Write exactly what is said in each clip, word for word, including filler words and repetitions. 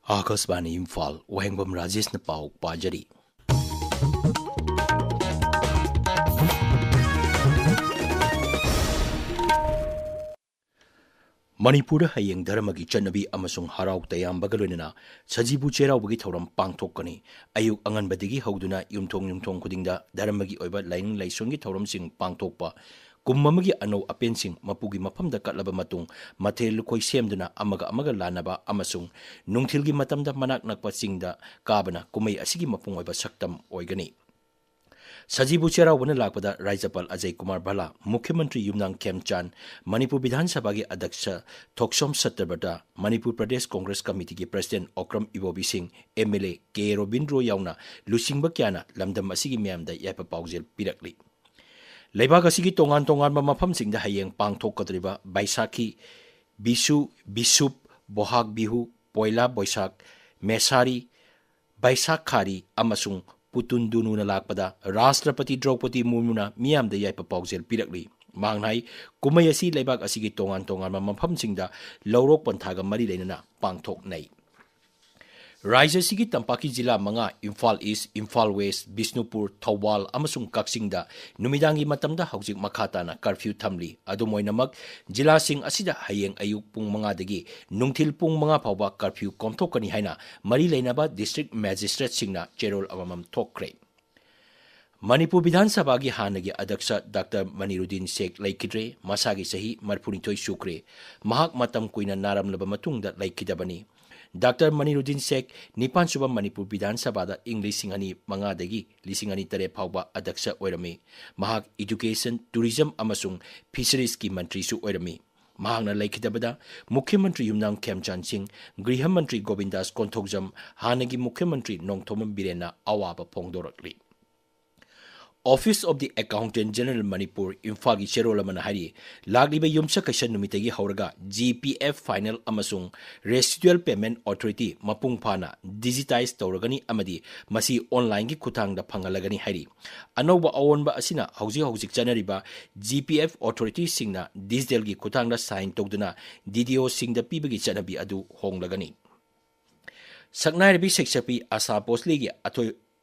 ꯑꯥꯀꯥꯁꯕꯥꯅꯤ ꯏꯝꯐꯥꯜ, ꯋꯥꯍꯦꯡꯕꯝ ꯔꯥꯖꯦꯁꯅ ꯄꯥꯎ ꯄꯥꯖꯔꯤ꯫ ꯃꯅꯤꯄꯨꯔꯗ ꯍꯌꯦꯡ ꯙꯔꯃꯒꯤ ꯆꯠꯅꯕꯤ ꯑꯃꯁꯨꯡ ꯍꯔꯥꯎ ꯇꯌꯥꯝꯕꯒ ꯂꯣꯏꯅꯅ ꯁꯖꯤꯕꯨ ꯆꯩꯔꯥꯎꯕꯒꯤ ꯊꯧꯔꯝ ꯄꯥꯡꯊꯣꯛꯀꯅꯤ꯫ ꯑꯌꯨꯛ ꯑꯉꯟꯕꯗꯒꯤ ꯍꯧꯗꯨꯅ ꯌꯨꯝꯊꯣꯡ ꯌꯨꯝꯊꯣꯡ ꯈꯨꯗꯤꯡꯗ ꯙꯔꯃꯒꯤ ꯑꯣꯏꯕ ꯂꯥꯏꯅꯤꯡ ꯂꯥꯏꯁꯣꯟꯒꯤ ꯊꯧꯔꯝꯁꯤꯡ ꯄꯥꯡꯊꯣꯛꯄ, ꯀꯨꯝ ꯑꯃꯒꯤ ꯑꯅꯧ ꯑꯄꯦꯟꯁꯤꯡ ꯃꯄꯨꯒꯤ ꯃꯐꯝꯗ ꯀꯠꯂꯕ ꯃꯇꯨꯡ, ꯃꯊꯦꯜ ꯂꯨꯀꯣꯏ ꯁꯦꯝꯗꯨꯅ ꯑꯃꯒ ꯑꯃꯒ ꯂꯥꯟꯅꯕ ꯑꯃꯁꯨꯡ ꯅꯨꯡꯊꯤꯜꯒꯤ ꯃꯇꯝꯗ ꯃꯅꯥꯛ ꯅꯛꯄ ꯆꯤꯡꯗ ꯀꯥꯕꯅ ꯀꯨꯝꯍꯩ ꯑꯁꯤꯒꯤ ꯃꯄꯨꯡ ꯑꯣꯏꯕ ꯁꯛꯇꯝ ꯑꯣꯏꯒꯅꯤ꯫ ꯁꯖꯤꯕꯨ ꯆꯩꯔꯥꯎꯕꯅ ꯂꯥꯛꯄꯗ ꯔꯥꯖ꯭ꯌꯄꯥꯜ ꯑꯖꯌ ꯀꯨꯃꯥꯔ ꯚꯜꯂꯥ, ꯃꯨꯈ꯭ꯌ ꯃꯟꯇ꯭ꯔꯤ ꯌꯨꯝꯅꯥꯝ ꯈꯦꯝꯆꯥꯟ, ꯃꯅꯤꯄꯨꯔ ꯕꯤꯙꯥꯟ ꯁꯚꯥꯒꯤ ꯑꯗ꯭ꯌꯛꯁ ꯊꯣꯛꯁꯣꯝ ꯁꯇ꯭ꯌꯕ꯭ꯔꯇ, ꯃꯅꯤꯄꯨꯔ ꯄ꯭ꯔꯗꯦꯁ ꯀꯣꯡꯒ꯭ꯔꯦꯁ ꯀꯃꯤꯇꯤꯒꯤ ꯄ꯭ꯔꯁꯤꯗꯦꯟꯠ ꯑꯣꯀ꯭ꯔꯝ ꯏꯕꯣꯕꯤ ꯁꯤꯡ, M L A K Robindro ꯌꯥꯎꯅ ꯂꯨꯆꯤꯡꯕ ꯀꯌꯥꯅ ꯂꯝꯗꯝ ꯑꯁꯤꯒꯤ ꯃꯤꯌꯥꯝꯗ ꯌꯥꯏꯐ ꯄꯥꯎꯖꯦꯜ ꯄꯤꯔꯛꯂꯤ꯫ ꯂꯩꯕꯥꯛ ꯑꯁꯤꯒꯤ ꯇꯣꯉꯥꯟ ꯇꯣꯉꯥꯟꯕ ꯃꯐꯝꯁꯤꯡꯗ ꯍꯌꯦꯡ ꯄꯥꯡꯊꯣꯛꯀꯗꯧꯔꯤꯕ ꯕꯥꯏꯁꯥꯈꯤ, ꯕꯤꯁꯨ, ꯕꯤꯁꯨꯞ, ꯕꯣꯍꯥꯛ ꯕꯤꯍꯨ, ꯄꯣꯏꯂꯥ ꯕꯣꯏꯁꯥꯈ, ꯃꯦꯁꯥꯔꯤ, ꯕꯥꯏꯁꯥꯈꯥꯔꯤ ꯑꯃꯁꯨꯡ ꯄꯨꯇꯨꯟꯗꯨꯅꯨꯅ ꯂꯥꯛꯄꯗ ꯔꯥꯁꯇ꯭ꯔꯄꯇꯤ ꯗ꯭ꯔꯧꯄꯗꯤ ꯃꯨꯔꯃꯨꯅ ꯃꯤꯌꯥꯝꯗ ꯌꯥꯏꯐ ꯄꯥꯎꯖꯦꯜ ꯄꯤꯔꯛꯂꯤ꯫ ꯃꯍꯥꯛꯅ ꯍꯥꯏ, ꯀꯨꯝꯍꯩ ꯑꯁꯤ ꯂꯩꯕꯥꯛ ꯑꯁꯤꯒꯤ ꯇꯣꯉꯥꯟ ꯇꯣꯉꯥꯟꯕ ꯃꯐꯝꯁꯤꯡꯗ ꯂꯧꯔꯣꯛ ꯄꯟꯊꯥꯒ ꯃꯔꯤ ꯂꯩꯅꯅ ꯄꯥꯡꯊꯣꯛꯅꯩ꯫ ꯔꯥꯖ꯭ꯌ ꯑꯁꯤꯒꯤ ꯇꯝꯄꯥꯛꯀꯤ ꯖꯤꯂꯥ ꯃꯉꯥ, ꯏꯝꯐꯥꯜ ꯏꯁ꯭ꯠ, ꯏꯝꯐꯥꯜ ꯋꯦꯁ꯭ꯠ, ꯕꯤꯁꯅꯨꯄꯨꯔ, ꯊꯧꯕꯥꯜ ꯑꯃꯁꯨꯡ ꯀꯛꯆꯤꯡꯗ ꯅꯨꯃꯤꯗꯥꯡꯒꯤ ꯃꯇꯝꯗ ꯍꯧꯖꯤꯛ ꯃꯈꯥ ꯇꯥꯅ ꯀꯔꯐ꯭ꯌꯨ ꯊꯝꯂꯤ꯫ ꯑꯗꯨꯝ ꯑꯣꯏꯅꯃꯛ, ꯖꯤꯂꯥꯁꯤꯡ ꯑꯁꯤꯗ ꯍꯌꯦꯡ ꯑꯌꯨꯛ ꯄꯨꯡ ꯃꯉꯥꯗꯒꯤ ꯅꯨꯡꯊꯤꯜ ꯄꯨꯡ ꯃꯉꯥ ꯐꯥꯎꯕ ꯀꯔꯐ꯭ꯌꯨ ꯀꯣꯝꯊꯣꯛꯀꯅꯤ ꯍꯥꯏꯅ ꯃꯔꯤ ꯂꯩꯅꯕ ꯗꯤꯁꯇ꯭ꯔꯤꯛ ꯃꯦꯖꯤꯁꯇ꯭ꯔꯦꯠꯁꯤꯡꯅ ꯆꯦꯔꯣꯜ ꯑꯃꯃꯝ ꯊꯣꯛꯈ꯭ꯔꯦ꯫ ꯃꯅꯤꯄꯨꯔ ꯕꯤꯙꯥꯟ ꯁꯚꯥꯒꯤ ꯍꯥꯟꯅꯒꯤ ꯑꯗ꯭ꯌꯛꯁ ꯗꯥꯛꯇꯔ ꯃꯅꯤꯔꯨꯗꯤꯟ ꯁꯦꯈ ꯂꯩꯈꯤꯗ꯭ꯔꯦ꯫ ꯃꯁꯥꯒꯤ ꯆꯍꯤ ꯃꯔꯤꯐꯨꯅꯤꯊꯣꯏ ꯁꯨꯈ꯭ꯔꯦ꯫ ꯃꯍꯥꯛ ꯃꯇꯝ ꯀꯨꯏꯅ ꯅꯥꯔꯝꯂꯕ ꯃꯇꯨꯡꯗ ꯂꯩꯈꯤꯗꯕꯅꯤ꯫ ꯗꯥꯛꯇꯔ ꯃꯅꯤꯔꯨꯗꯤꯟ ꯁꯦꯈ ꯅꯤꯄꯥꯟꯁꯨꯕ ꯃꯅꯤꯄꯨꯔ ꯕꯤꯙꯥꯟ ꯁꯚꯥꯗ ꯏꯪ ꯂꯤꯁꯤꯡ ꯑꯅꯤ ꯃꯉꯥꯗꯒꯤ ꯂꯤꯁꯤꯡ ꯑꯅꯤ ꯇꯔꯦꯠ ꯐꯥꯎꯕ ꯑꯗ꯭ꯌꯛꯁ ꯑꯣꯏꯔꯝꯃꯤ꯫ ꯃꯍꯥꯛ ꯏꯗꯨꯀꯦꯁꯟ, ꯇꯨꯔꯤꯖꯝ ꯑꯃꯁꯨꯡ ꯐꯤꯁꯔꯤꯖꯀꯤ ꯃꯟꯇ꯭ꯔꯤꯁꯨ ꯑꯣꯏꯔꯝꯃꯤ꯫ ꯃꯍꯥꯛꯅ ꯂꯩꯈꯤꯗꯕꯗ ꯃꯨꯈ꯭ꯌ ꯃꯟꯇ꯭ꯔꯤ ꯌꯨꯝꯅꯥꯝ ꯈꯦꯝꯆꯥꯟ ꯁꯤꯡ, ꯒ꯭ꯔꯤꯍ ꯃꯟꯇ꯭ꯔꯤ ꯒꯣꯕꯤꯟꯗꯥꯁ ꯀꯣꯟꯊꯧꯖꯝ, ꯍꯥꯟꯅꯒꯤ ꯃꯨꯈ꯭ꯌ ꯃꯟꯇ꯭ꯔꯤ ꯅꯣꯡꯊꯣꯝꯕꯝ ꯕꯤꯔꯦꯟꯅ ꯑꯋꯥꯕ ꯐꯣꯡꯗꯣꯔꯛꯂꯤ꯫ Office of the Accountant General Manipur, ꯏꯝꯐꯥꯜꯒꯤ ꯆꯦꯔꯣꯜ ꯑꯃꯅ ꯍꯥꯏꯔꯤ, ꯂꯥꯛꯂꯤꯕ ꯌꯨꯝꯁꯀꯩꯁ ꯅꯨꯃꯤꯠꯇꯒꯤ ꯍꯧꯔꯒ ꯖꯤ ꯄꯤ ꯑꯦꯐ ꯐꯥꯏꯅꯦꯜ ꯑꯃꯁꯨꯡ Residual Payment Authority ꯃꯄꯨꯡ ꯐꯥꯅ ꯗꯤꯖꯤꯇꯥꯏꯖ ꯇꯧꯔꯒꯅꯤ ꯑꯃꯗꯤ ꯃꯁꯤ ꯑꯣꯟꯂꯥꯏꯟꯒꯤ ꯈꯨꯠꯊꯥꯡꯗ ꯐꯪꯍꯜꯂꯒꯅꯤ ꯍꯥꯏꯔꯤ꯫ ꯑꯅꯧꯕ ꯑꯑꯣꯟꯕ ꯑꯁꯤꯅ ꯍꯧꯖꯤꯛ ꯍꯧꯖꯤꯛ ꯆꯠꯅꯔꯤꯕ ꯖꯤ ꯄꯤ ꯑꯦꯐ ꯑꯣꯊꯣꯔꯤꯇꯤꯁꯤꯡꯅ ꯗꯤꯖꯤꯇꯦꯜꯒꯤ ꯈꯨꯠꯊꯥꯡꯗ ꯁꯥꯏꯟ ꯇꯧꯗꯨꯅ ꯗꯤ ꯗꯤ ꯑꯣꯁꯤꯡꯗ ꯄꯤꯕꯒꯤ ꯆꯠꯅꯕꯤ ꯑꯗꯨ ꯍꯣꯡꯂꯒꯅꯤ꯫ ꯁꯛꯅꯥꯏꯔꯕꯤ ꯁꯩꯁꯛꯄꯤ ꯑꯁꯥ ꯚꯣꯁꯂꯦꯒꯤ ꯑꯊꯣꯏ-,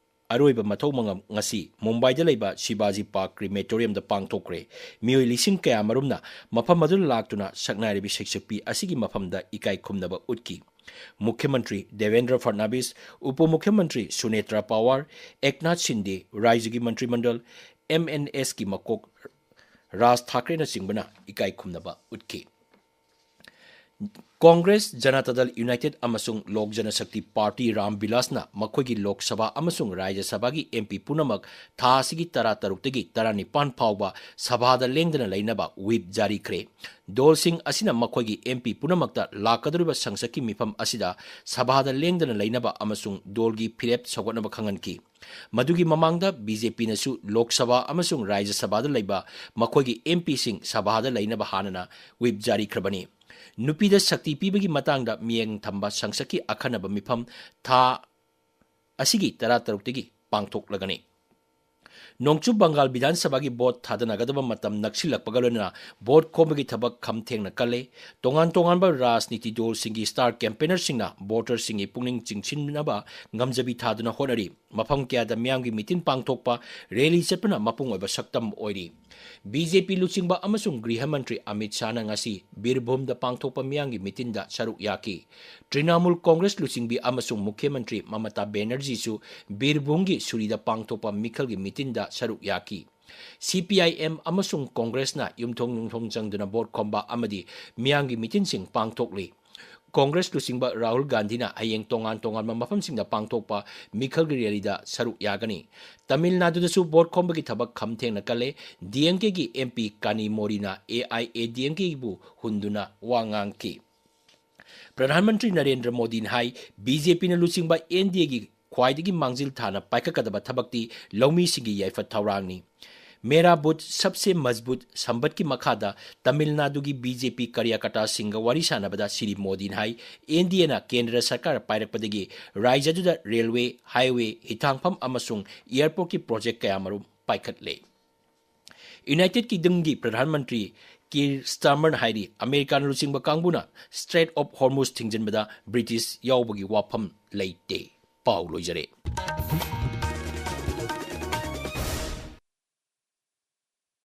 ꯑꯔꯣꯏꯕ ꯃꯊꯧ ꯃꯉꯝ ꯉꯁꯤ ꯃꯨꯝꯕꯥꯏꯗ ꯂꯩꯕ ꯁꯤꯕꯥꯖꯤ ꯄꯥꯔꯛ ꯀ꯭ꯔꯤꯃꯦꯇꯣꯔꯤꯌꯝꯗ ꯄꯥꯡꯊꯣꯛꯈ꯭ꯔꯦ꯫ ꯃꯤꯑꯣꯏ ꯂꯤꯁꯤꯡ ꯀꯌꯥꯃꯔꯨꯝꯅ ꯃꯐꯝ ꯑꯗꯨꯗ ꯂꯥꯛꯇꯨꯅ ꯁꯛꯅꯥꯏꯔꯕꯤ ꯁꯩꯁꯛꯄꯤ ꯑꯁꯤꯒꯤ ꯃꯐꯝꯗ ꯏꯀꯥꯏ ꯈꯨꯝꯅꯕ ꯎꯠꯈꯤ꯫ ꯃꯨꯈ꯭ꯌ ꯃꯟꯇ꯭ꯔꯤ ꯗꯦꯕꯦꯟꯗ꯭ꯔ ꯐꯗꯅꯕꯤꯁ, ꯎꯄ ꯃꯨꯈ꯭ꯌ ꯃꯟꯇ꯭ꯔꯤ ꯁꯨꯅꯦꯇ꯭ꯔꯥ ꯄꯋꯥꯔ, ꯑꯦꯛꯅꯥꯊ ꯁꯤꯟꯗꯦ, ꯔꯥꯖ꯭ꯌꯒꯤ ꯃꯟꯇ꯭ꯔꯤ ꯃꯟꯗꯜ, ꯑꯦꯝ ꯑꯦꯟ ꯑꯦꯁꯀꯤ ꯃꯀꯣꯛ ꯔꯥꯖ ꯊꯥꯀ꯭ꯔꯦꯅꯆꯤꯡꯕꯅ ꯏꯀꯥꯏ ꯈꯨꯝꯅꯕ ꯎꯠꯈꯤ꯫ ꯀꯣꯡꯒ꯭ꯔꯦꯁ, ꯖꯅꯇꯥ ꯗꯜ ꯌꯨꯅꯥꯏꯇꯦꯗ ꯑꯃꯁꯨꯡ ꯂꯣꯛ ꯖꯅꯁꯛꯇꯤ ꯄꯥꯔꯇꯤ ꯔꯥꯝ ꯕꯤꯂꯥꯁꯅ ꯃꯈꯣꯏꯒꯤ ꯂꯣꯛ ꯁꯚꯥ ꯑꯃꯁꯨꯡ ꯔꯥꯖ꯭ꯌ ꯁꯚꯥꯒꯤ ꯑꯦꯝ ꯄꯤ ꯄꯨꯝꯅꯃꯛ ꯊꯥ ꯑꯁꯤꯒꯤ ꯇꯔꯥꯇꯔꯨꯛꯇꯒꯤ ꯇꯔꯥꯅꯤꯄꯥꯟ ꯐꯥꯎꯕ ꯁꯚꯥꯗ ꯂꯦꯡꯗꯅ ꯂꯩꯅꯕ ꯋꯤꯞ ꯖꯥꯔꯤꯈ꯭ꯔꯦ꯫ ꯗꯣꯜꯁꯤꯡ ꯑꯁꯤꯅ ꯃꯈꯣꯏꯒꯤ ꯑꯦꯝ ꯄꯤ ꯄꯨꯝꯅꯃꯛꯇ ꯂꯥꯛꯀꯗꯧꯔꯤꯕ ꯁꯪꯁꯠꯀꯤ ꯃꯤꯐꯝ ꯑꯁꯤꯗ ꯁꯚꯥꯗ ꯂꯦꯡꯗꯅ ꯂꯩꯅꯕ ꯑꯃꯁꯨꯡ ꯗꯣꯜꯒꯤ ꯐꯤꯔꯦꯞ ꯁꯧꯒꯠꯅꯕ ꯈꯪꯍꯟꯈꯤ꯫ ꯃꯗꯨꯒꯤ ꯃꯃꯥꯡꯗ ꯕꯤ ꯖꯦ ꯄꯤꯅꯁꯨ ꯂꯣꯛ ꯁꯚꯥ ꯑꯃꯁꯨꯡ ꯔꯥꯖ꯭ꯌ ꯁꯚꯥꯗ ꯂꯩꯕ ꯃꯈꯣꯏꯒꯤ ꯑꯦꯝ ꯄꯤꯁꯤꯡ ꯁꯚꯥꯗ ꯂꯩꯅꯕ ꯍꯥꯟꯅꯅ ꯋꯤꯞ ꯖꯥꯔꯤꯈ꯭ꯔꯕꯅꯤ꯫ ꯅꯨꯄꯤꯗ ꯁꯛꯇꯤ ꯄꯤꯕꯒꯤ ꯃꯇꯥꯡꯗ ꯃꯤꯠꯌꯦꯡ ꯊꯝꯕ ꯁꯪꯁꯠꯀꯤ ꯑꯈꯟꯅꯕ ꯃꯤꯐꯝ ꯊꯥ ꯑꯁꯤꯒꯤ ꯇꯔꯥꯇꯔꯨꯛꯇꯒꯤ ꯄꯥꯡꯊꯣꯛꯂꯒꯅꯤ꯫ ꯅꯣꯡꯆꯨꯞ ꯕꯪꯒꯥꯜ ꯕꯤꯙꯥꯟ ꯁꯚꯥꯒꯤ ꯚꯣꯠ ꯊꯥꯗꯅꯒꯗꯕ ꯃꯇꯝ ꯅꯛꯁꯤꯜꯂꯛꯄꯒ ꯂꯣꯏꯅꯅ ꯚꯣꯠ ꯈꯣꯝꯕꯒꯤ ꯊꯕꯛ ꯈꯝ ꯊꯦꯡꯅ ꯀꯜꯂꯦ꯫ ꯇꯣꯉꯥꯟ ꯇꯣꯉꯥꯟꯕ ꯔꯥꯖꯅꯤꯇꯤ ꯗꯣꯜꯁꯤꯡꯒꯤ ꯁ꯭ꯇꯥꯔ ꯀꯦꯝꯄꯦꯅꯔꯁꯤꯡꯅ ꯚꯣꯇꯔꯁꯤꯡꯒꯤ ꯄꯨꯛꯅꯤꯡ ꯆꯤꯡꯁꯤꯟꯅꯕ ꯉꯝꯖꯕꯤ ꯊꯥꯗꯨꯅ ꯍꯣꯠꯅꯔꯤ꯫ ꯃꯐꯝ ꯀꯌꯥꯗ ꯃꯤꯌꯥꯝꯒꯤ ꯃꯤꯇꯤꯟ ꯄꯥꯡꯊꯣꯛꯄ, ꯔꯦꯂꯤ ꯆꯠꯄꯅ ꯃꯄꯨꯡ ꯑꯣꯏꯕ ꯁꯛꯇꯝ ꯑꯣꯏꯔꯤ꯫ ꯕꯤ ꯖꯦ ꯄꯤ ꯂꯨꯆꯤꯡꯕ ꯑꯃꯁꯨꯡ ꯒ꯭ꯔꯤꯍ ꯃꯟꯇ꯭ꯔꯤ ꯑꯃꯤꯠ ꯁꯥꯍꯅ ꯉꯁꯤ ꯕꯤꯔꯚꯨꯝꯗ ꯄꯥꯡꯊꯣꯛꯄ ꯃꯤꯌꯥꯝꯒꯤ ꯃꯤꯇꯤꯟꯗ ꯁꯔꯨꯛ ꯌꯥꯈꯤ꯫ ꯇ꯭ꯔꯤꯅꯥꯃꯨꯜ ꯀꯣꯡꯒ꯭ꯔꯦꯁ ꯂꯨꯆꯤꯡꯕꯤ ꯑꯃꯁꯨꯡ ꯃꯨꯈ꯭ꯌ ꯃꯟꯇ꯭ꯔꯤ ꯃꯃꯇꯥ ꯕꯦꯅꯔꯖꯤꯁꯨ ꯕꯤꯔꯚꯨꯝꯒꯤ ꯁꯨꯔꯤꯗ ꯄꯥꯡꯊꯣꯛꯄ ꯃꯤꯈꯜꯒꯤ ꯃꯤꯇꯤꯟꯗ ꯁꯔꯨꯛ ꯌꯥꯈꯤ꯫ ꯁꯤ ꯄꯤ ꯑꯥꯏ ꯑꯦꯝ ꯑꯃꯁꯨꯡ ꯀꯣꯡꯒ꯭ꯔꯦꯁꯅ ꯌꯨꯝꯊꯣꯡ ꯌꯨꯝꯊꯣꯡ ꯆꯪꯗꯨꯅ ꯚꯣꯠ ꯈꯣꯝꯕ ꯑꯃꯗꯤ ꯃꯤꯌꯥꯝꯒꯤ ꯃꯤꯇꯤꯟꯁꯤꯡ ꯄꯥꯡꯊꯣꯛꯂꯤ꯫ ꯀꯣꯡꯒ꯭ꯔꯦꯁ ꯂꯨꯆꯤꯡꯕ ꯔꯥꯍꯨꯜ ꯒꯥꯟꯙꯤꯅ ꯍꯌꯦꯡ ꯇꯣꯉꯥꯟ ꯇꯣꯉꯥꯟꯕ ꯃꯐꯝꯁꯤꯡꯗ ꯄꯥꯡꯊꯣꯛꯄ ꯃꯤꯈꯜꯒꯤ ꯔꯦꯂꯤꯗ ꯁꯔꯨꯛ ꯌꯥꯒꯅꯤ꯫ ꯇꯥꯃꯤꯜ ꯅꯥꯗꯨꯗꯁꯨ ꯚꯣꯠ ꯈꯣꯝꯕꯒꯤ ꯊꯕꯛ ꯈꯝ ꯊꯦꯡꯅ ꯀꯜꯂꯦ꯫ ꯗꯤ ꯑꯦꯝ ꯀꯦꯒꯤ ꯑꯦꯝ ꯄꯤ ꯀꯥꯅꯤ ꯃꯣꯔꯤꯅ A I A D M ꯀꯦꯕꯨ ꯍꯨꯟꯗꯨꯅ ꯋꯥ ꯉꯥꯡꯈꯤ꯫ ꯄ꯭ꯔꯙꯥꯟ ꯃꯟꯇ꯭ꯔꯤ ꯅꯔꯦꯟꯗ꯭ꯔ ꯃꯣꯗꯤꯅ ꯍꯥꯏ, ꯕꯤ ꯖꯦ ꯄꯤꯅ ꯂꯨꯆꯤꯡꯕ ꯑꯦꯟ ꯗꯤ ꯑꯦꯒꯤ ꯈ꯭ꯋꯥꯏꯗꯒꯤ ꯃꯥꯡꯖꯤꯜ ꯊꯥꯅ ꯄꯥꯏꯈꯠꯀꯗꯕ ꯊꯕꯛꯇꯤ ꯂꯧꯃꯤꯁꯤꯡꯒꯤ ꯌꯥꯏꯐ ꯊꯧꯔꯥꯡꯅꯤ꯫ ꯃꯦꯔꯥ ꯕꯨꯊ ꯁꯕꯁꯦ ꯃꯖꯕꯨꯠ ꯁꯝꯕꯠꯀꯤ ꯃꯈꯥꯗ ꯇꯥꯃꯤꯜ ꯅꯥꯗꯨꯒꯤ ꯕꯤ ꯖꯦ ꯄꯤ ꯀꯥꯔꯌꯀꯔꯇꯥꯁꯤꯡꯒ ꯋꯥꯔꯤ ꯁꯥꯟꯅꯕꯗ ꯁ꯭ꯔꯤ ꯃꯣꯗꯤꯅ ꯍꯥꯏ, ꯑꯦꯟ ꯗꯤ ꯑꯦꯅ ꯀꯦꯟꯗ꯭ꯔ ꯁꯔꯀꯥꯔ ꯄꯥꯏꯔꯛꯄꯗꯒꯤ ꯔꯥꯖ꯭ꯌ ꯑꯗꯨꯗ ꯔꯦꯜꯋꯦ, ꯍꯥꯏꯋꯦ, ꯍꯤꯊꯥꯡꯐꯝ ꯑꯃꯁꯨꯡ ꯑꯦꯌꯔꯄꯣꯔꯠꯀꯤ ꯄ꯭ꯔꯣꯖꯦꯛ ꯀꯌꯥ ꯃꯔꯨꯝ ꯄꯥꯏꯈꯠꯂꯦ꯫ ꯌꯨꯅꯥꯏꯇꯦꯗ ꯀꯤꯡꯗꯝꯒꯤ ꯄ꯭ꯔꯙꯥꯟ ꯃꯟꯇ꯭ꯔꯤ ꯀꯤꯔ ꯁ꯭ꯇꯥꯔꯃꯔꯅ ꯍꯥꯏꯔꯤ, ꯑꯃꯦꯔꯤꯀꯥꯅ ꯂꯨꯆꯤꯡꯕ ꯀꯥꯡꯕꯨꯅ Strait of Hormuz ꯊꯤꯡꯖꯤꯟꯕꯗ ꯕ꯭ꯔꯤꯇꯤꯁ ꯌꯥꯎꯕꯒꯤ ꯋꯥꯐꯝ ꯂꯩꯇꯦ꯫ ꯄꯥꯎ ꯂꯣꯏꯖꯔꯦ꯫